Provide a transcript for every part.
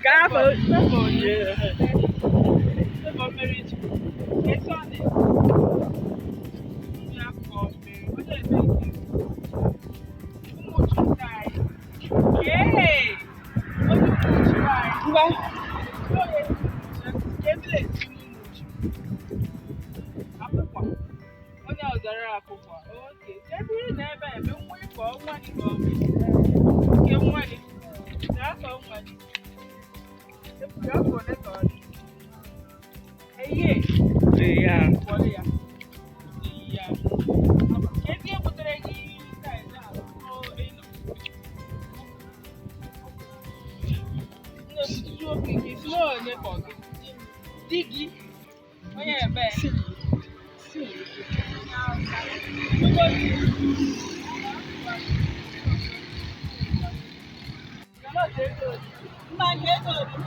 Ka afọ Favour onye? Favour Mmirichukwu. Ka esi ọ na-eme? Ndị afọ mmiri. Onye ebe nke? Ụmụchu nke anyị. Yee! Onye Ụmụchu anyị. Ngwa. Onye Ụmụchu. Ka village n'Ụmụchu. Akwụkwọ. Onye ọzara akwụkwọ. Okay. Ka ebe ị na-ebe ebe nwa ịkọ nwa gị ka ọ bụ. Nke nwa gị. Na afọ nwa gị. Ekwuru afọ ole ka ọ dị? Eye. Ya. Kwọrọ ya. Ya. Kedu ihe butere gị side a ịnọ? Nne m tutu oke gị si na onye ka ọ gị? Di gị? Onye ebe? Onye ozi? Mma nke ego dị.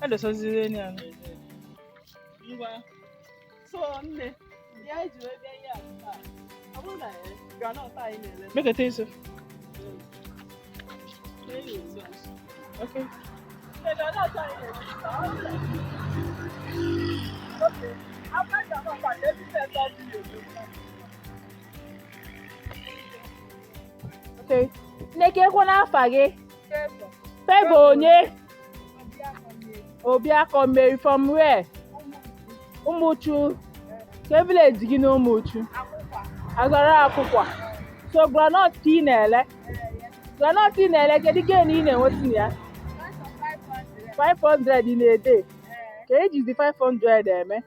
Edosoziri enyi ya. Ngwa. So nne, ya eji wee bịa ihe a taa. Ọ bụrụ na groundnut anyị na-ele. Mekete nso. N'elu otu a. Okay. Nne, groundnut anyị na-ele taa, ọ bụrụ na. Okay. After groundnut a, ka business ọ bụla eme. Okay. Nne ka ekwe n'afa gị? Favour onye? Obiakọ Mary from where? Ụmụchu. Ka village gị na Ụmụchu? Azara akwụkwọ. So groundnut ka ị na-ele? Groundnut ị na-ele, kedu gain ị na-enweta na ya? 500 ị na-ede. Ka ejizi 500 eme?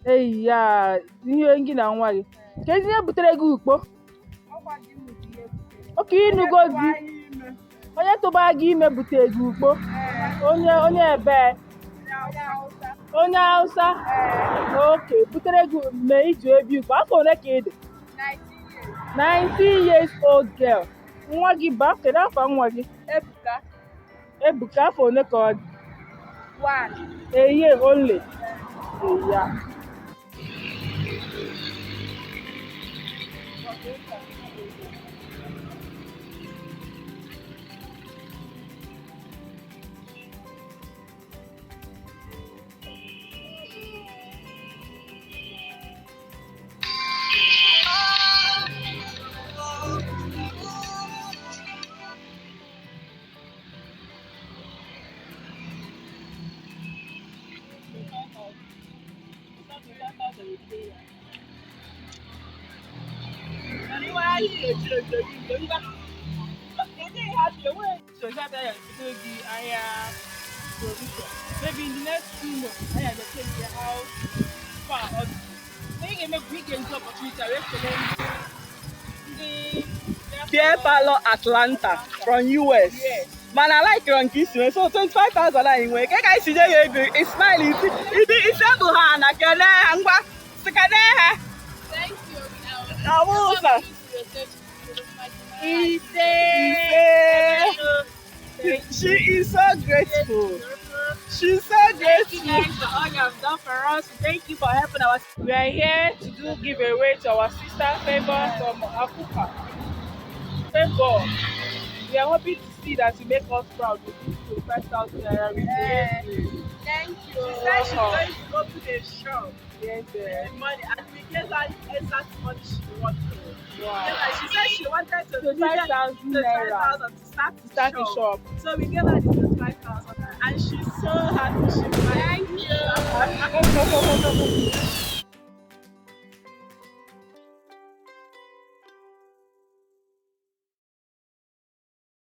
Eyi ya, ihe gị na nwa gị. Ka ezi ihe butere gị ukpo? Oke ịnụgo di. Onye tụba gị ime butere gị ukpo? Onye ebe? Onye Hausa? Okay, butere gị mee iji ebi ukpo. Afọ ole ka ị dị? 19 years old girl. Nwa gị bụ, kedu afọ nwa gị? Ebuka. Ebuka afọ ole ka ọ dị? 1. A year only. Yeah. Gị ahịa provision. Maybe in the next 2 months, anyị ga-check ya how far ọ dị. Na ị ga-eme bụ ị ga-eji opportunity a wee kelee ndị Beer Parlor Atlanta from US. Yes. Mana like nke isi nwee, so 25,000 anyị nwee ke ka anyị si nye ya ego. Ismail isi ịdị isi ndụ ha na kelee ha. Ngwa, si kelee ha. Thank you. Ọ ụzọ. Ise. Ise. She is so grateful. She's so Thank you grateful. guys for all you have done for us. Thank you for helping us. We are here to do giveaway to our sister Favour from Akuka. Favour, we are hoping to see that you make us proud with this 25,000 naira we gave you. Thank you. She said she's going to open a shop Yes, with the money, and we gave her the exact money she wanted. Wow. She said she wanted to 25,000 naira 25,000 to start to start a shop. So we gave her the 25,000 and she's so happy. She Thank you.